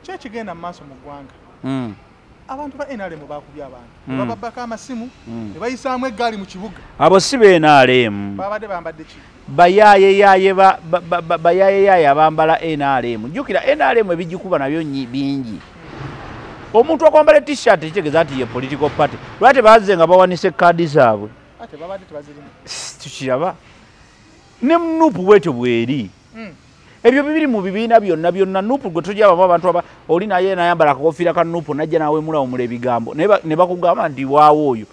Kyekigenda mu maaso mu ggwanga. Abantu ba NRM bakubye abantu. Bababbako amasimu, ne bayisaamu eggaali mu kibuga. Abo si ba NRM. Babadde bambadde ki? Bayaayeyaye bayaayeyaye abambala NRM. Jjukira NRM ebigikuba nabyo bingi. Omuntu akwambala t-shirt kitegeeza nti ye political party. Lwaki tebazze nga bawanise kaadi zaabwe? Ate babadde tebazirimu. Tukiraba. Ne NUP bwetyo bweri. Ebyo bibiri mu bibiina byonna byonna NUP gwe tujja abantu aba oli naye nayambala akakofiira ka NUP najja naawemula omula ebigambo ne bakugamba nti waawo oyo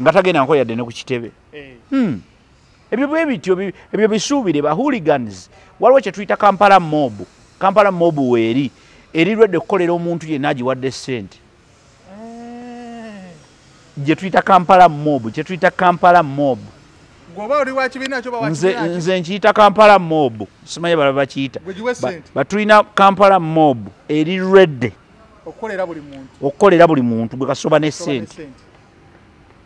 nga tagenda nko yadde ne ku kitebe. Ebyo bwe bityo ebyo bisuubire ba hooligans. Waliwo kye tuyita Kampala mob. Kampala mob weeri erirwedde okukolera omuntu yenna agiwadde ssente. Gye tuyita Kampala mob, kye tuyita Kampala mob. Nze nkiyita Kampala mob, simanyi balala bakiyita. Batulina Kampala mob eri ready okukolera buli muntu gwe kasoba ne ssente.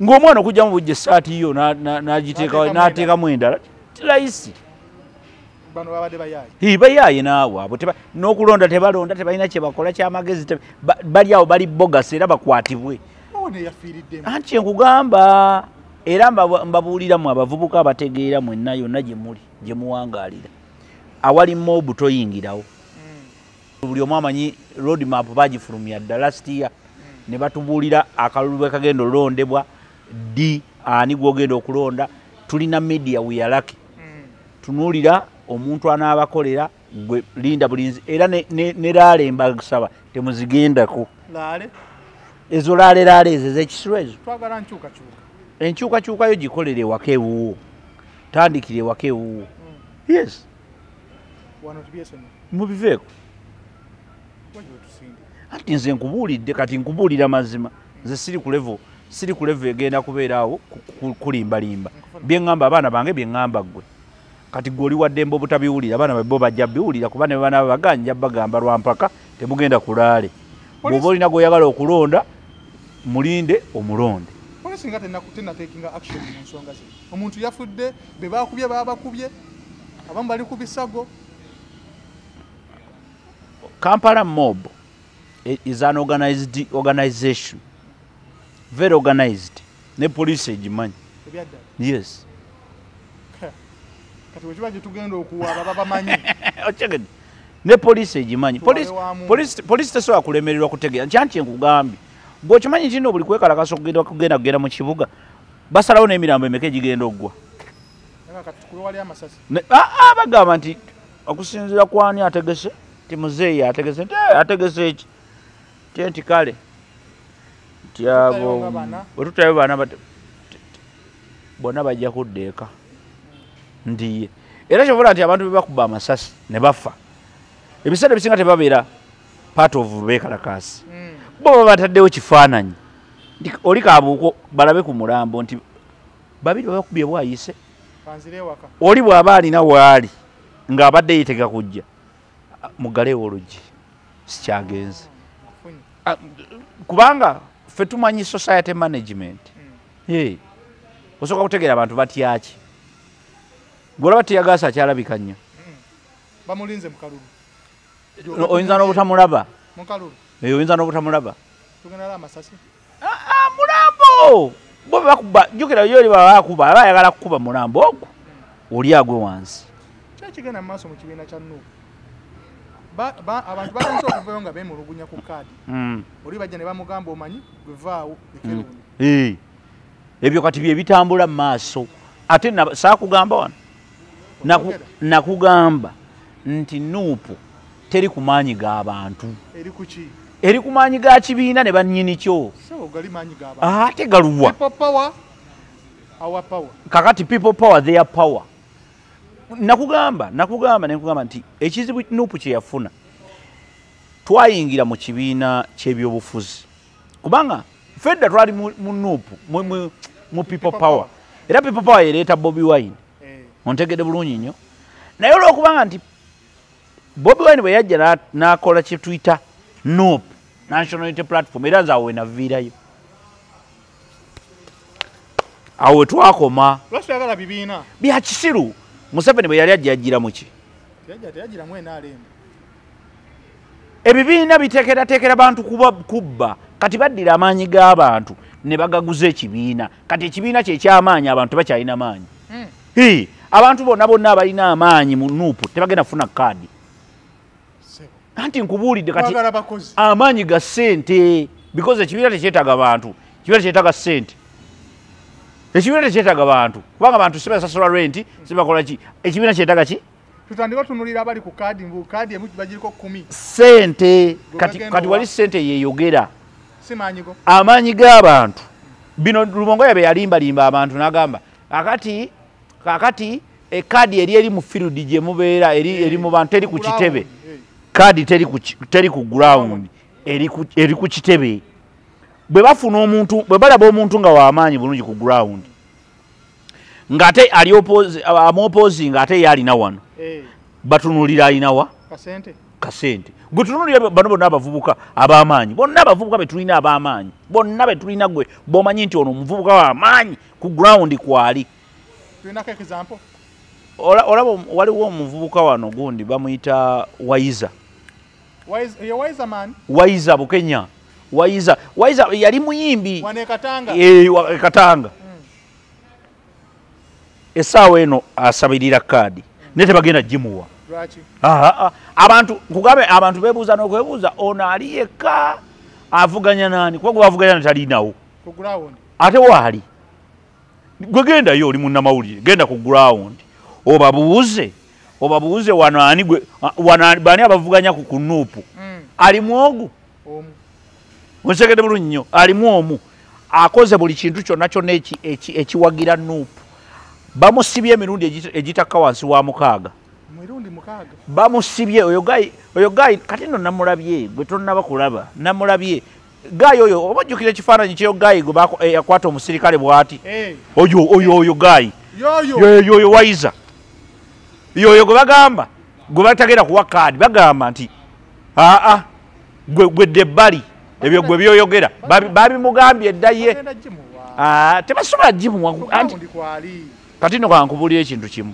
Ng'omwana okugyamu bujja essaati yo n'ateekamu endala kirayisi. Bano babadde bayaaye. Bayaaye naawe abo n'okulonda tebalonda, tebalina kye bakola kyamagezi, bali awo bali bogus era bakwatibwe. Anti nkugamba era mbabuulira mu abavubuka abategeera mwenna yonna gye muli gye muwangaalira awali mob toyingirawo. Buli omu amanyi road map bagifulumya dda last year ne batubuulira akalulu bwe kagenda olondebwa ddi ani gw'ogenda okulonda. Tulina media, we are lucky. Tunuulira omuntu anaabakolera gwe linda bulinzi era ne laale mbasaba temuzigendako. Laale? Ezo laale laale ezo ez'ekisiru ezo. Twagala nkyukakyuka. Enkyukakyuka yo gikolere ewaka ewuwo. Tandikire ewaka ewuwo. Yes. Wano tubyesonyiwe. Mubiveeko. Anti nze nkubuulidde kati nkubuulira mazima. Nze siri ku level, siri ku level egenda kubeera awo kulimbalimba. Bye ŋŋamba abaana bange bye ŋŋamba ggwe. Kati ggwe oli wa ddembe obutabiwulira, abaana bo bajja biwulira kuba ne banaaba baganja bagamba lwa mpaka temugenda kulaale. Bw'oba olina gw'oyagala okulonda, mulinde omulonde. Poliisi nga tennateekinga action mu nsonga zino. Omuntu yafudde, be baakubye baabakubye, abamu bali ku bisago. Kampala mob is an organized organization. Very organized. Ne poliisi egimanyi. Yes. Kati bwe kiba gye tugenda okuwaaba babamanyi. Okyegedde. Ne poliisi egimanyi. Poliisi tesobola kulemererwa kutegeera. Nkyanti nkugambye. Gwe okimanyi nti nno buli kwekalakasa okugenda mu kibuga basalawo n'emirambo emeka egigenda oggwa. Bagamba nti okusinziira ku ani ategese, nti muzeeyi ategese, nti ategese eki, nti kale nti abo bwe tutayo baana bonna bajja kudda eka ndiye. Era kyovula nti abantu be bakuba amasasi ne bafa ebiseera ebisinga tebabeera part of beekalakaasi. Bo baba bataddewo kifaananyi oli kabuuko balabe ku mulambo nti babiri babakubye bwayise. Oli bw'aba alina waali ng'abadde yeetega kujja muggalewo oluggi sikyagenze. Kubanga ffe tumanyi society management. Osooka kutegeera abantu batyaki. Gw'olaba teyagaasa akyalabika nnyo. Bamulinze mu kalulu. Oyinza n'obutamulaba. Mu kalulu. Oyinza n'obutamulaba. Tugenda amasasi. Mulambo! Bo bakuba, jjukira yo oli baba bakuba, aba ayagala kukuba mulambo ogwo. Oli agwe wansi. Kyekigenda mu maaso mu kibiina kya NUP. Abantu batandise okuvayo nga beemulugunya ku kaadi. Oli bajja ne bamugamba omanyi gwe vaawo lekerunde. Ebyo kati bye bitambula mu maaso. Ate saakugamba wano. Nakugamba nti NUP teri ku maanyi g'abantu. Eri ku ki? Eri ku maanyi ga kibiina ne bannyini kyo. Ate galuwa. People power, our power. Kakati people power, their power. Nakugamba ne nti ekizibu NUP kye yafuna twayingira mu kibiina ky'ebyobufuzi. Kubanga fedda twali mu NUP, mu people power. Era people power ereeta Bobi Wine. Ontegedde bulungi nnyo. Naye olwokubanga nti Bobi Wine bwe yajja n'akola kye tuyita NUP, National Unity Platform, era nze awo we naviirayo. Awo we twakoma. Lwaki toyagala bibiina? Bya kisiru. Museveni bwe yali ajja yajjira mu ki? Teyajjiramu NRM. Ebibiina biteekerateekera bantu kubba. Kati baddira amaanyi g'abantu ne bagaguza ekibiina. Kati ekibiina kye ky'amaanyi, abantu tebakyalina maanyi. Abantu bonna bonna abalina amaanyi mu NUP tebagenda kufuna kaadi. Anti nkubuulidde kati amaanyi ga ssente, because ekibiina tekyetaaga bantu, ekibiina kyetaaga ssente. Ekibiina tekyetaaga bantu kubanga abantu si basasula renti, si bakola ki. Ekibiina kyetaaga ki? Tutandika otunulira abali ku kaadi, mbu kaadi emu bagiriko 10. Ssente kati wali ssente yeeyogera. Simanyigo. Amaanyi g'abantu. Bino Lubongoya bye yalimbalimba abantu n'agamba kakati ekaadi eri mu field gye mubeera, eri mu bantu, teri ku kitebe. Kaadi teri ku ground, eri ku kitebe. Bwe bafuna omuntu, bwe balaba omuntu nga w'amaanyi bulungi ku ground, ng'ate ali amuopposing, ate ye alina wano, batunulira alina wa? Kasente. Kasente. Gwe tunulira bano bonna abavubuka ab'amaanyi, bonna abavubuka be tulina ab'amaanyi, bonna be tulina gwe b'omanyi nti ono omuvubuka w'amaanyi ku ground kwali. Tulinako example? Olaba waliwo omuvubuka wano gundi bamuyita Waiza. Waiza man? Waiza Bukenya. Waiza yali muyimbi. Wane Katanga. Katanga. Essaawa eno asabirira kaadi. Naye tebagenda gimuwa. Lwaki? Abantu nkugambe, abantu beebuuza n'okwebuuza ono ali yekka avuganya nani? Kuba gwe bavuganya talinawo. Ku ground. Ate waali. Gwe gendayo oli munnamawulire, genda ku ground. Obabuuze wano ani gwe wano bani abavuganya ku NUP. Ali mwogu. Omu. Onsekede bulungi nnyo, alimu omu. Akoze buli kintu kyonna kyonna ekiwagira NUP. Bamusibye emirundi egitakka wansi wa 6. Mirundi 6. Bamusibye oyo guy kati nno namulabye, gwe tonnaba kulaba. Namulabye. Guy oyo oba ojjukira ekifaananyi ky'oyo guy gwe yakwata omusirikale bw'ati. Oyo guy. Yoyo Waiza. Yoyo gwe bagamba, gwe batagenda kuwa kaadi, bagamba nti gwe dde ebbali ebyo gwe byoyogera babimugambye edda ye. Tebasobola gimuwa. Kati nno kankubuulira ekintu kimu.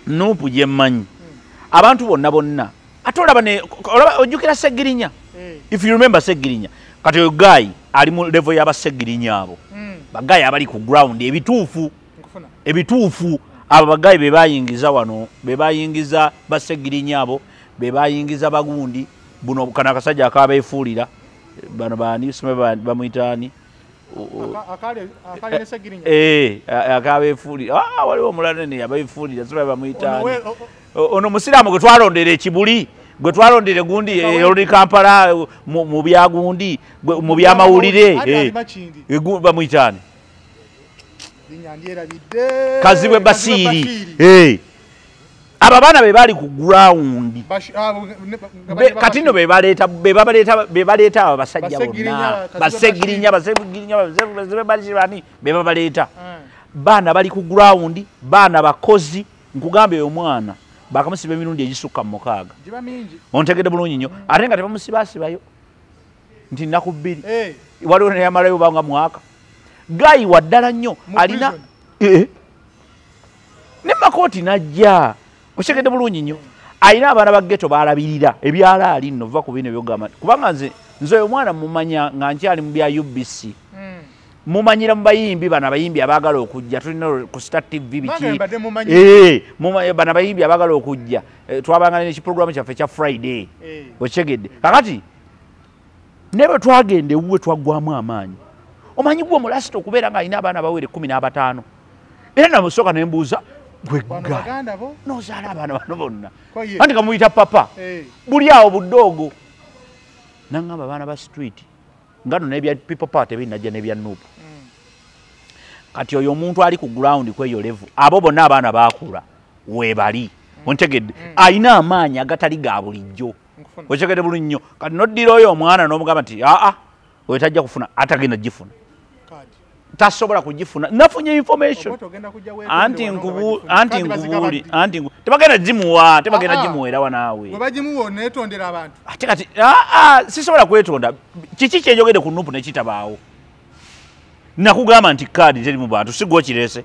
NUP gye mmanyi. Abantu bonna bonna. Ate olaba ojjukira Ssegirinya. If you remember Ssegirinya. Kati oyo guy ali mu level y'Abassegirinya abo. Baguy abali ku ground ebituufu. Ebituufu. Abo baguy be bayingiza wano, be bayingiza Bassegirinya abo, be bayingiza bagundi. Buno kana akasajja akabeefuulira. Bano baani simanyi bamuyita ani? Akali ne Ssegirinya. Akabeefuulira. Waliwo omulala nene yabeefuulira, simanyi bamuyita ani? Ono musiraamu gwe twalondera ekibuli, gwe twalondera gundi oli Kampala mu bya gundi, mu byamawulire. Bamuyita ani? Kazibwe Basiiri. Abo abaana be bali ku ground. Kati nno be baleeta abo abasajja bonna. Bassegirinya, be babaleeta. Baana bali ku ground, baana bakozi, nkugambe oyo omwana bakamusiba emirundi egisukka mu 6. Giba mingi. Ontegedde bulungi nnyo. Ate nga tebamusibaasibayo nti nnaku 2. Waliwo neyamalayo banga mwaka. Guy wa ddala nnyo alina ne makooti n'ajja. Otegedde bulungi nnyo. Alina abaana ba ghetto baalabirira ebyalaali nno va ku bino by'ogamba. Kubanga nze oyo omwana mumanya nga nkyali mu bya UBC. Mumanyira mu bayimbi bano abayimbi abaagala okujja, tulina ku Star TV biki. Bano abayimbi abaagala okujja. Twabanga n'ekiprogramu kyaffe ekya Friday. Okitegedde. Kakati ne bwe twagenda ewuwe twaggwamu amaanyi. Omanyi gwe omulasita okubeera ng'alina abaana bawere 15. Era namusooka ne mbuuza gwe n'ozaala abaana bano bonna. Anti kamuyita papa. Buli awo budoogo. N'aŋŋamba abaana ba street nga nno n'ebya people power tebinnajja n'ebya NUP. Kati oyo omuntu ali ku ground kw'eyo level, abo bonna abaana baakula weebali. Ontegedde. Alina amaanyi agatali ga bulijjo. Okitegedde bulungi nnyo. Kati n'oddira oyo omwana n'omugamba nti oyo tajja kufuna, atagenda gifuna. Tasobola kugifuna. Nafunye information. Anti nkubuuli, tebagenda gimuwa, tebagenda gimuwera wa naawe. Bwe bagimuwa oneetondera abantu. Ate kati sisobola kwetonda. Kiki kyenjogedde ku NUP ne kitabaawo? Nakugamba nti kaadi teri mu bantu, si gwe okireese.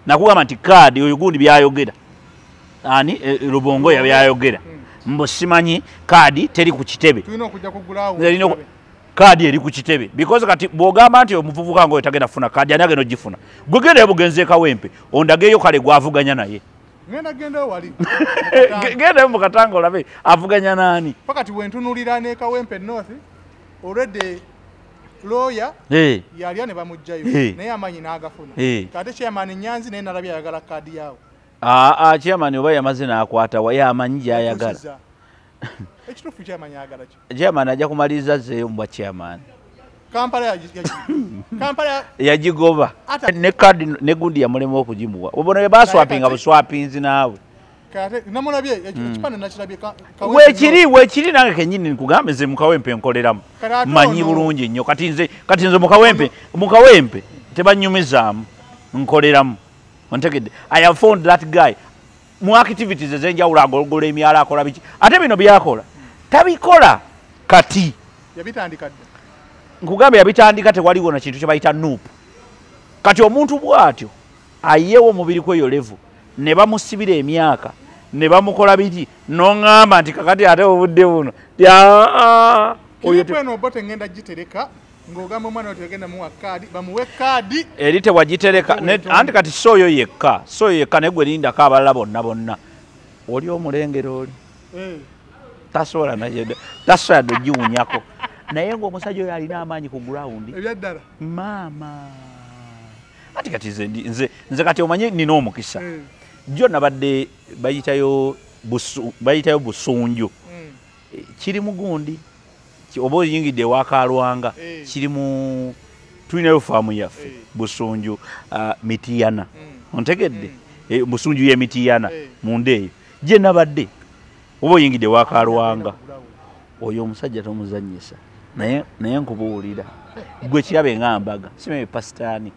Nakugamba nti kaadi oyo gundi byayogera. Ani Lubongoya byayogera. Mbu simanyi kaadi teri ku kitebe. Kaadi eri ku kitebe. Because kati bw'ogamba nti omuvubuka ng'oyo tagenda kufuna kaadi, ani agenda ogifuna? Gwe gendayo bugenzi e Kawempe, ondageyo kale gw'avuganya naye. Gendayo mu Katanga olabe avuganya n'ani. Pakati wentunulira ne Kawempe North, already lawyer yalya ne bamugjayo naye amanyi n'agafuna. Kati chairman Nyanzi naye nalabye ayagala kaadi yawo. Chairman oba yamaze n'akwata wa yamanyi gy'ayagala. Ekituufu chairman ayagala ki? Chairman ajja kumaliriza azzeeyo mu bwa chairman. Kampala Kampala yagigoba. Ne kaadi ne gundi yamulema okugimuwa. Obona bwe baswapinga buswapinzi naawe. Kate namulabye ekipande nakirabye. Weekiri nange kennyini nkugambe nze mu Kawempe nkoleramu. Manyi bulungi nnyo. Kati nze mu Kawempe tebanyumizaamu nkoleramu. Ontegedde. I have found that guy mu activities ez'enjawulo agologola emyala akola biki. Ate bino byakola tabikola kati. Yabitandika dda. Nkugambe yabitandika tewaliwo na kintu kye bayita NUP. Kati omuntu bw'atyo ayeewo omubiri kweyo level ne bamusibira emyaka ne bamukola biki n'oŋŋamba nti kakati ate obudde buno oyo eno obote ngenda gitereka ng'ogamba omwana we tegenda muwa kaadi bamuwe kaadi eri tewagitereka anti kati si oyo yekka naye gwe lindako abalala bonna bonna oli omulengera oli tasobola tasobola dogiwunyako naye ng'omusajja oyo alina amaanyi ku ground ebyaddala maama. Ati kati nze kati omanye nina omukisa jjo nabadde bayitayo Busunju kiri mugundi oba oyingidde ewa Kalwanga kiri mu tulinayo faamu yaffe Busunju Mitiyana ontegedde Busunju ye Mitiyana munda eyo gye nabadde oba oyingidde ewa Kalwanga oyo omusajja tomuzannyisa naye nkubuulira gwe kirabe nga mbaga simanyi pasitaani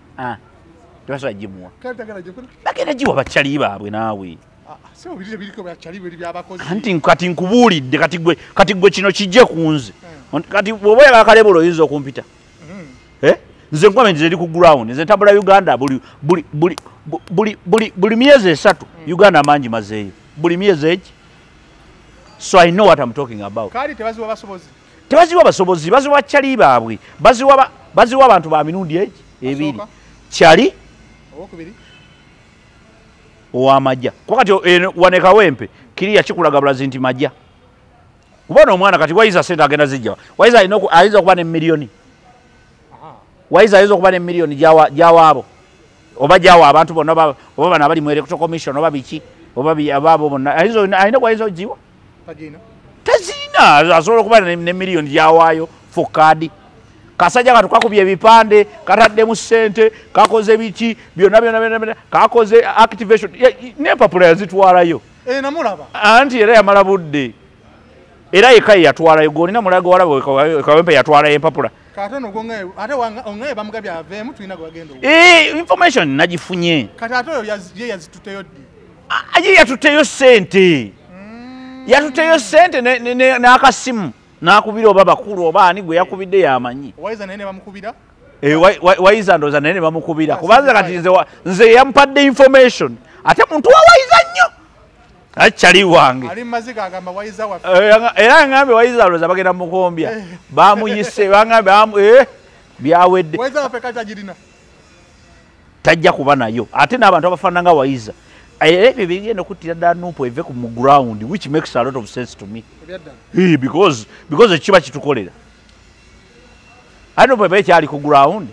tebasobola gimuwa bagenda giwa bakyali baabwe naawe. Anti kati nkubuulidde kati gwe kino kijje ku nze kati bw'oba oyagala kalebula oyinza okumpita. Nze nkwame nze eri ku ground nze ntambula Uganda buli myezi 3 Uganda mangi mazeeyo buli myezi egi. So I know what I'm talking about. Kali tebaziwa basobozi. Tebaziwa basobozi, baziwa kyali baabwe, baziwa abantu ba mirundi egi ebiri. Kyali owokubiri ow'amajja. Kuba kati wane Kawempe kiriya kikulaga bulazi nti majja. Kubona omwana kati Wayiza sente agenda zijja. Wayiza ayinza okuba ne miliyoni. Wayiza ayinza okuba ne miliyoni gy'awaabo. Oba gy'awa abantu bonna oba bano abali mu Electoral Commission oba biki oba abaabo bonna alina gwayinza ogiwa. Tazirina asobola okuba ne miliyoni gy'awaayo for kaadi. Kasajja katu kakubye ebipande kataddemu ssente kakoze biki byonna byonna kakoze activation n'empapula yazitwalayo. Namulaba. Anti era yamala budde. Era yekka ye yatwalayo gw'olina mulago walaba Kawempe yatwalayo empapula. Kati ono gw'ongaye ate ongaye bamugabye aveemu tulina gwe bagenda information nagifunye. Kati ate oyo ye yazitutteyo ddi? Ye yatutteyo ssente. Yatutteyo ssente n'akasimu. N'akubira oba bakulu oba ani gwe yakubidde yamanyi. Wayiza naye ne bamukubira? Wayiza ndowooza naye ne bamukubira. Kubanza kati nze yampadde information. Ate muntu wa Wayiza nnyo. Akyali wange. Ali maziga agamba Wayiza waffe. Era ngambye Wayiza ndowooza bagenda mukombya. Bamuyise bangambye byawedde. Wayiza waffe kati agirina. Tajja kuba nayo. Ate n'abantu abafaanana nga Wayiza. Era ebyo bigenda okuttira ddala NUP eve ku ground which makes a lot of sense to me. Because ekiba kitukolera. Ate NUP eba ekyali ku ground.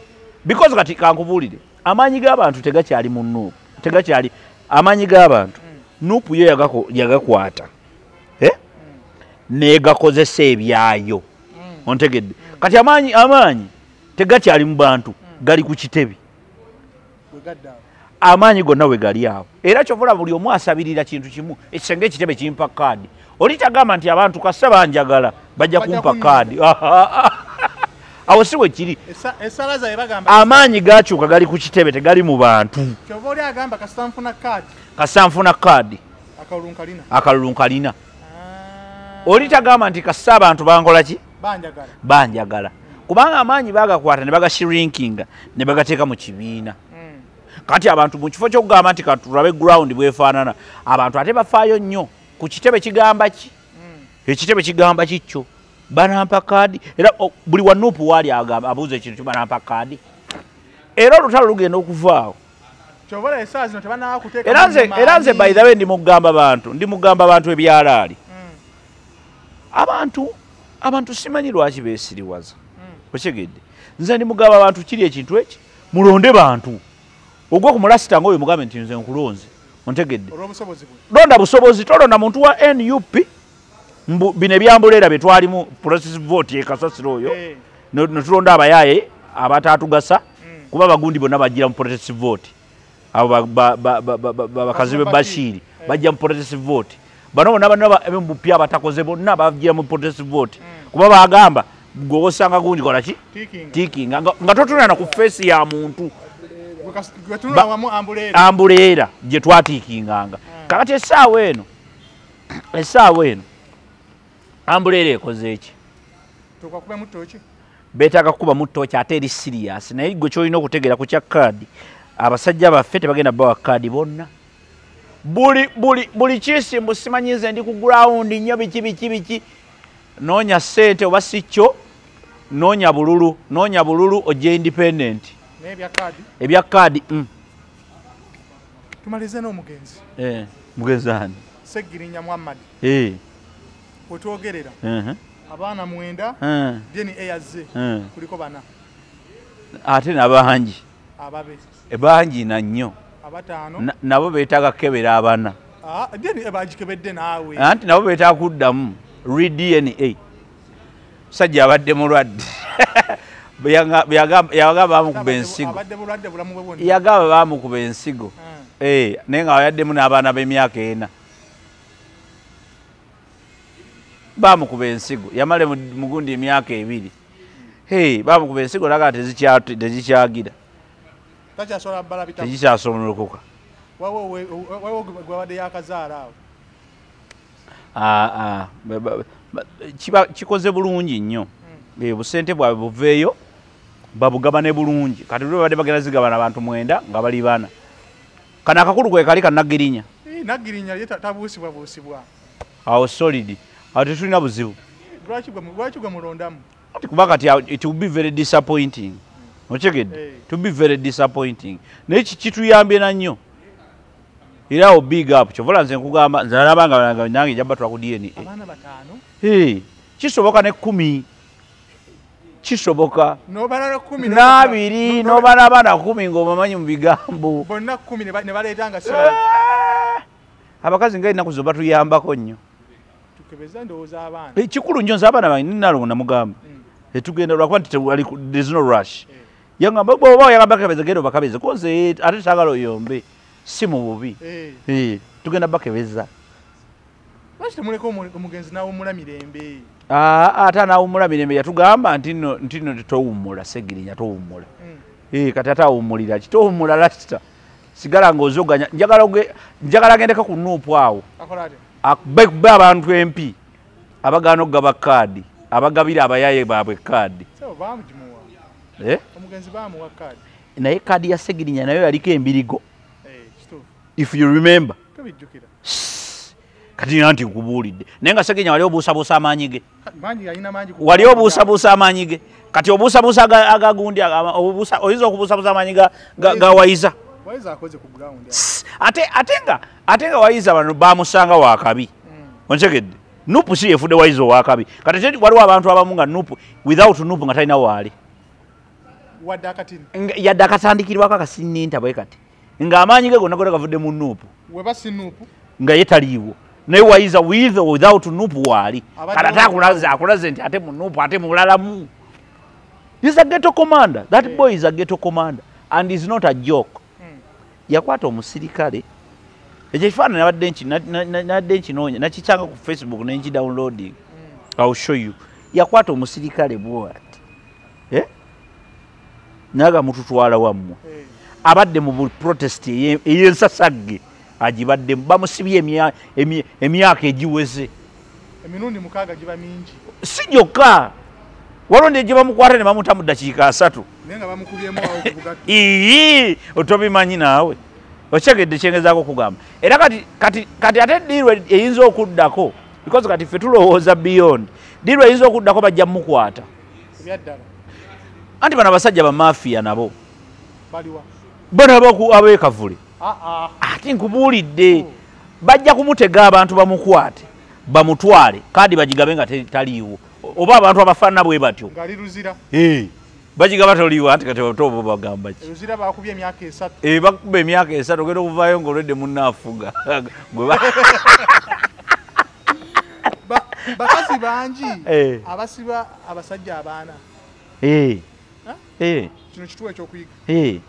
Because kati kankubuulire amaanyi g'abantu tegakyali mu NUP. Tegakyali amaanyi g'abantu. NUP yo yagakwata. Negakozesa ebyayo. Ontegedde. Kati amaanyi tegakyali mu bantu gali ku kitebe. Amaanyi gonna we gali awo. Era ky'ovola buli omu asabirira kintu kimu ekisenge ekitebe kimpa kaadi. Oli tagamba nti abantu kasita banjagala bajja kumpa kaadi. Awo si we kiri. Amaanyi gakyuka gali ku kitebe tegali mu bantu. Ky'ova oli agamba kasita nfuna kaadi. Kasita nfuna kaadi. Akalulu nkalina. Akalulu nkalina. Oli tagamba nti kasita abantu bankola ki? Banjagala. Banjagala. Kubanga amaanyi bagakwata ne bagashrinkinga ne bagateeka mu kibiina. Kati abantu mu kifo ky'okugamba nti katulabe ground bwefaanana abantu ate bafaayo nnyo ku kitebe kigamba ki. Ekitebe kigamba kikyo banampa kaadi era buli wa NUP waali agamba abuuza ekintu kyo banampa kaadi era olutalo lugenda okuvaawo. Era nze by the way ndi mugamba bantu ebyalaali. Abantu simanyi lwaki beesiriwaza. Okitegedde? Nze ndi mugamba abantu kiri ekintu eki mulonde bantu. Ogwa ku mulasita ng'oyo mugambe nti nze nkulonze. Ontegedde? Londa busobozi, tolonda muntu wa NUP. Bino ebyambuleera bye twalimu process vote e Kasasiro oyo. Ne tulonda abayaaye abataatugasa kuba abagundi bonna bajjira mu protest vote. Abo bakazi be Bashiri bajja mu protest vote. Bano bonna bonna bupya abatakoze bonna bajjira mu protest vote. Kuba bagamba gwe osanga gundi kola ki? Tikinga nga totunula ku face ya muntu. Ambuleera gye twatikinganga. Kakati essaawa eno ambuleera ekoze eki? Beetaaga kukuba mu ttooki ate eri serious. Naye gwe ky'olina okutegeera ku kya kaadi, abasajja baffe tebagenda bawa kaadi bonna. Buli kisimbu simanyi nze ndi ku ground nnyo biki biki biki. Noonya ssente oba si kyo, noonya bululu ojje independent. Ebya kaadi. Tumalize n'omugenzi. Mugenzi ani? Ssegirinya Muhammad. Otwogerera. Abaana 9, DNA yazze kuliko 4. Ate n'abangi. Ababe. Bangi na nnyo. Abataano. Nabo beetaaga kukebera abana. DNA bagikebedde naawe. Anti nabo beetaaga kuddamu re-DNA. Musajja abadde mulwadde. Yagamba baamukuba ensigo. Abadde bulwadde bulamu bwe bwonna. Yagamba baamukuba ensigo. Naye nga yaddemu n'abaana b'emyaka 4. Baamukuba ensigo. Yamale mugundi emyaka 2. Baamukuba ensigo naga tezikyagira. Takyasobola bbala bitabo. Tekikyasobola. Wawo gwabadde yakazaala awo. Kikoze bulungi nnyo. Busente bwabwe buveeyo babugabane bulungi. Kati lwe babadde bagenda zigabana abantu 9 nga bali 4. Kano akakulu kwe kali Kannaggirinya. Naggirinya ye tabuusibwabuusibwa. Awo solid. Awo tetulina buzibu. Lwaki gwe mulondamu? Ati kuba kati it will be very disappointing. Okitegedde? It will be very disappointing. Naye kituyambye na nnyo. Era awo big up. Kyova nze nkugamba nze nalabanga nange nja batwala ku DNA. Abaana 5. Kisoboka ne 10. Kisoboka. N'obala 10 n'abiri, n'obala abaana 10 ng'obamanyi mu bigambo. Bonna 10 ne baleeta nga si. Abakazi nga ennaku zo batuyambako nnyo. Tukebeza ndowooza abaana. Kikulu nnyo nze abaana bange nnalongo namugamba. Tetugenda lwakuba nti there's no rush. Yangamba bw'oba oyagala bakebeze genda obakebeze ko nze ate saagala oyombe si mu bubi. Tugenda bakebeza. Lwaki temuleka omugenzi n'awummula mirembe? Ate anaawummula mirembe yatugamba nti nno towummula Ssegirinya towummula. Kati ate awummulira ki? Towummula lasita. Sigala ng'ozoganya. Njagala agendeko ku NUP awo. Akube abantu empi abagaana okugaba kaadi, abagabira abayaaye baabwe kaadi. Omugenzi baamuwa kaadi. Naye kaadi ya Ssegirinya nayo yaliko embirigo. If you remember. Tubijjukira. Kati nti nkubuulidde. Naye nga Ssegirinya wali obuusabuusa amaanyi ge. Wali obuusabuusa amaanyi ge. Kati obuusabuusa agagundi, oyinza okubuusabuusa amaanyi ga Wayiza. Wayiza akoze ku ground. Ate nga Wayiza bano bamusanga wakabi. Ontegedde? NUP si yefudde Wayiza owakabi. Kati waliwo abantu abamu nga NUP, without NUP nga talina waali. Wadde akatini. Yadde akatandikirwako akasinninta bwe kati. Ng'amaanyi ge gonna gonna gavudde mu NUP. Weba si NUP. Nga ye taliiwo. Naye Wayiza with or without NUP waali. Kati ate akulaze nti ate mu NUP ate mulalamu. He's a ghetto commander. That boy is a ghetto commander. And he's not a joke. Yakwata omusirikale. Ekyo ekifaananyi nabadde nkinoonya, nakisanga ku Facebook ne nkidownloading. I will show you. Yakwata omusirikale bw'ati. Naga mututwala wammwe. Abadde mu protest ey'ensasagge agibadde bamusibye emyaka egiweze. Emirundi 6 giba mingi. Si gyokka. Waliwo ne gye bamukwata ne bamuta mu ddakiika 3. Naye nga bamukubyemu awo ku bugatto. Ii, otobimanyi naawe. Okitegedde kyengezaako okugamba. Era kati ate ddiiru eyinza okuddako Because kati ffe tulowooza beyond. Ddi lwayinza okuddako bajja mukwata. Anti bano abasajja ba mafia nabo. Baliwa. Bano ab'ekavule. Ate nkubuulidde. Bajja kumutega abantu bamukwate. Bamutwale. Kadi bagigabe nga taliiwo. Oba abantu abafaanana bwe batyo. Ngali Luzira. Bagigaba toliiwo anti kati oba bagamba ki? Luzira bakubye emyaka 3. Bakuba emyaka 3 ogenda okuvaayo ng'olwedde munnaafuga. Bakazi bangi abasiba abasajja abaana. Kino kituwa ekyokuyiga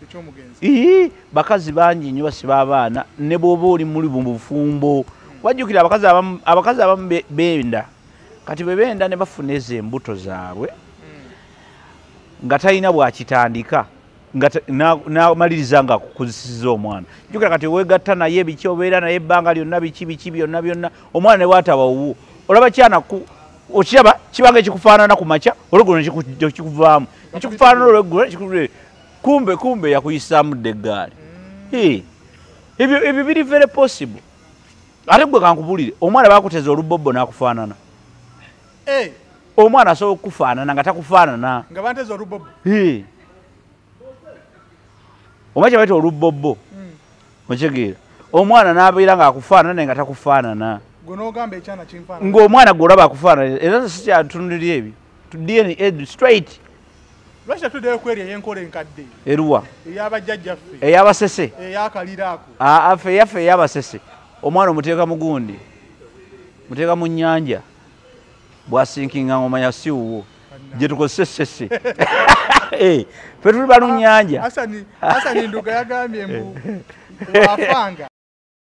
ekyomugenzi. Bakazi bangi nnyo basiba abaana ne bw'oba oli muli mu bufumbo. Wajjukira abakazi abamu benda. Kati bwe benda ne bafuna ezo embuto zaabwe nga talina bw'akitandika nga n'amaliriza nga akukuzisiza omwana. Jjukira kati weegatta naye biki obeera naye ebbanga lyonna biki biki byonna byonna omwana ne bw'ataba wuwo. Olaba kyana okiraba kibanga ekikufaanana ku makya olweggulo ne kikuvaamu. Ekikufaanana olweggulo kumbe kumbe yakuyisaamu dda eggaali. Ebyo biri very possible. Ate gwe kankubuulire omwana baakuteza olubobbo n'akufaanana. Omwana asobola okukufaanana nga takufaanana. Nga banteza olubobbo. Omanyi kye bayita olubobbo? Okitegeera. Omwana n'abeera ng'akufaanana naye nga takufaanana. Gwe n'ogamba ekyana kinfaanana. Ng'omwana gw'olaba akufaanana era sikyatunulira ebyo. DNA straight. Lwaki tetuddeyo kweri ey'enkola enkadde? Eruwa? Ey'abajjajjaffe. Ey'abasese. Ey'akaliro ako. Ffe eyaffe ey'abasese. Omwana omuteeka mu gundi. Muteeka mu nnyanja. Bwasinkinga ng'omanya si wuwo. Gye tukozesa essese. Ffe tuli balunnyanja. Hasani Nduga yagambye mbu wafanga.